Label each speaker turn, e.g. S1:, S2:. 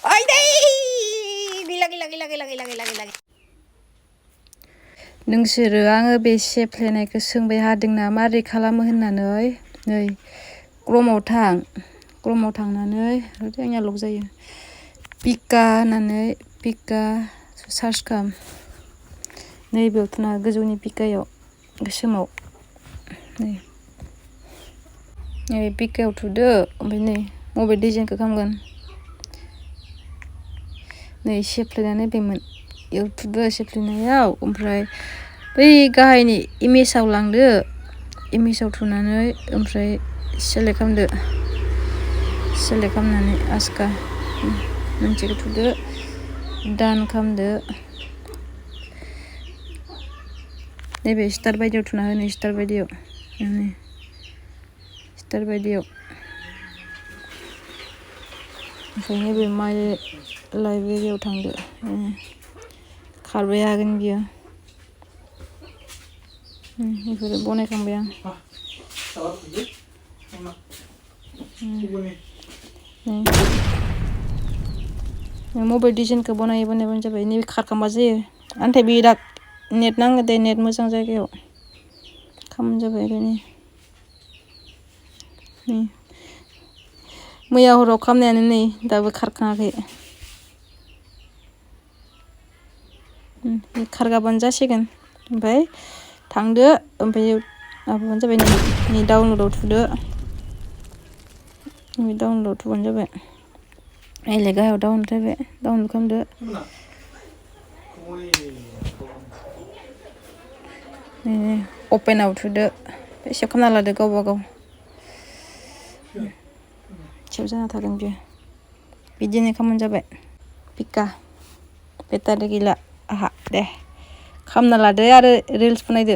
S1: ओइ दै गैला नोंसोरो आङो बे सेफ्लेनायखौ सोंबाय हादोंना मारै खालामो होननानै नै क्रमाव थांनानै आंनिया लक जायो पिका होननानै पिका सार्च खालाम नैबेयाव थुना गोजौनि पिकायाव गोसोमाव नै पिकायाव थुदो ओमफ्राय नै मबे डिजाइनखौ खालामगोन नै सेफ्लेनानै बेमोन इयाव थुदो सेफ्लेनायाव ओमफ्राय बै गाहायनि इमेजाव लांदो इमेजाव थुनानै ओमफ्राय सेलेक्ट खालामनानै आस्का मोनसेखौ थुदो दान खालामदो नैबे स्टार बायदियाव थुना हो नै स्टार बायदियाव ओमफ्राय नैबे माइ लाइब्रेरियाव थांदो खारबाय हागोन बियो बेफोरो बनायखांबाय आं मबाइल डिजाइनखौ बनायबानो जाबाय नैबे खारखांबा जायो नाथाय बिराद नेट नांगौ दे नेट मोजां जायगायाव खालामनो जाबाय ओरैनो मैया हराव खालामनायानो नै दाबो खारखाङाखै खारगाबानो जासिगोन ओमफ्राय थांदो ओमफ्राय माबाबानो जाबाय नै डाउनलडआव थुदो डाउनलडआव थुबानो जाबाय नायलाय गाहायाव डाउनलड जाबाय डाउनलड खालामदो अपेनाव थुदो सेभ खालामना लादो गावबा गाव सेभ जाना थागोन बियो बिदिनो खालामबानो जाबाय पिका बेटारि गैला आहा दे खालामना लादो आरो रिल्स बानायदो